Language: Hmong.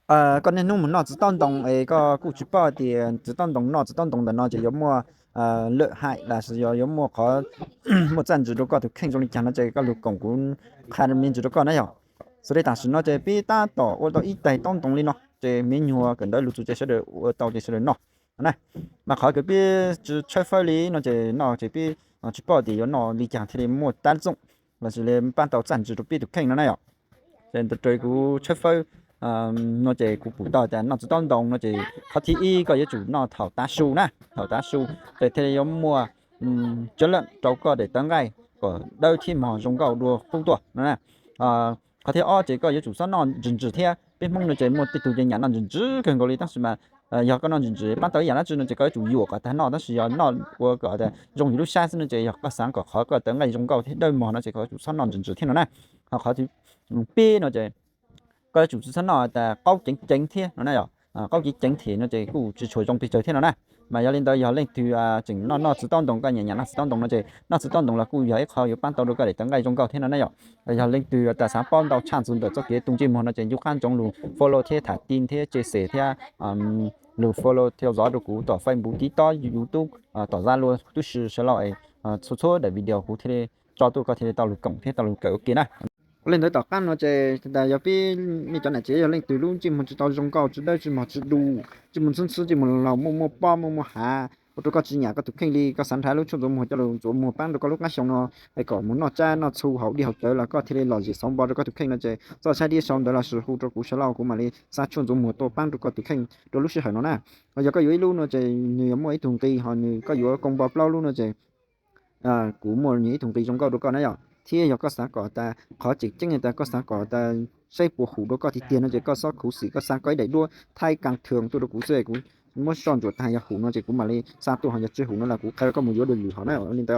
Koj niaj hnub mus noj txiv taub ntoo es koj kuj tsis paub tias txiv taub ntoo noj txiv taub ntoo ntawm no ces yuav muaj lawm hais los sis yuav muaj qhov muaj txaj ntsws rau koj tus kheej zoo li cas no ces koj lug koom kuv qha me ntsis rau koj na yog. Xws li tam sim no ces peb tab tom ua tau ib tais taub ntoo li no ces me nyuam kawm ntawv lug txug ces sawv daws ua tau ces sawv daws noj na. Mas qhov kws peb tsis tshawb fawb li no ces noj ces peb tsis paub tias yuav noj li cas thiaj li muaj tab txooj los sis li pab tau txaj ntsws rau peb tus kheej no na yom. Ces ntawd kuv tshawb fawb no ces kuv pum tau tias noj txiv taub ntoo no ces qhov thib ib koj yuav tsum noj thaum tav su na, thaum tav su ces thiaj li yuav muaj tsav leej rau koj daim tawv nqaij kom dawb thiab mog zoo nkauj dua qub tuaj no na. Qhov thib ob ces koj yuav tsum txhob noj ntsis ntsis thiab. Peb Hmoob no ces muaj tej tug ces nyam noj ntsis ntsis kawg nkaus li tab sis mas yog koj noj ntsis ntsis pab tau ib yam dab tsi no ces koj yuav tsum yuam kom tag noj tab sis yog noj ua kom zoo yus lub sab xwb no ces yog koj xav kom qhov koj tawv nqaij zoo nkauj thiab dawb mog no ces koj yuav tsum txhob noj ntsis ntsis thiab no na. Ho qhov thib peb no ces koj yuav tsum txhob noj tas qaub ceev ceev thiab no na yom. Qaub ceev ceev thiab no ces kuj tsis tshua zoo pes tsawg thiab no na. Mas yog li ntawd yog leej twg tseem noj noj txiv taub ntoo, koj nyam nyam noj txiv taub ntoo no ces noj txiv taub ntoo los kuj yog ib qho yuav pab tau rau koj daim tawv nqaij zoo nkauj thiab no na yom. Yog leej twg tas xav paub ntau tshaj ntxuv ntawm txoj kev tu ntsej muag no ces ncu qab ntsoov lug follow thiab tham ti thiab share thiab lug follow thiab zov rau kuv tom Facebook, TikTok, YouTube, tom Zalo tub si sawv laus es txhua txhua daim video kuv thiaj li tso tuaj koj thiaj li tau lug koom thiab tau lug kawm ua ke na. Ua li ntawd tom qab no ces tas yog peb mej cov nam tsev yog leej twg lub ntsej muag tsis tau zoo nkauj, tsis dawb tsis mog, tsis du, ntsej muag ntxhwb ntxhwb, ntsej muag laug, muaj muaj pob muaj muaj hav, ua rau koj tsis nyam koj tus kheej li, koj xav nrhav lub tshuaj ntxuav muag coj lug ntxuav muag paab rau koj lub qaab xyoo no es kom mus noj tsab noj txhu haus dib haus cawv los koj thiaj li lom zem xauv npo rau koj tus kheej no ces txhob saib dib sau ntawv los sis hu rau kuv sawv laus, kuv mam li xa tshuaj ntxuav muag tuaj paab rau koj tus kheej rau lub sij hawm no na. Ho yog koj yuav ib lub no ces nws yuav muaj ib tug nqi, ho nws koj yuav koo npo plaub lub no ces kuv muaj nws ib tug nqi zoo nkauj rau koj na yom. Thiab yog koj xav kom tas qhov tseem ceeb tas koj xav kom tas saib puas hum rau koj tiag tiag no ces koj txhob khuv xim, koj xa koj ib daim duab thaij kab thwm tuaj rau kuv xwb, kuv muab soj ntsuam tag yog hum no ces kuv mam li xa tuaj, ho yog tsis hum no los kuv qha rau koj mus yuav dua lwm hom na. Li ntawd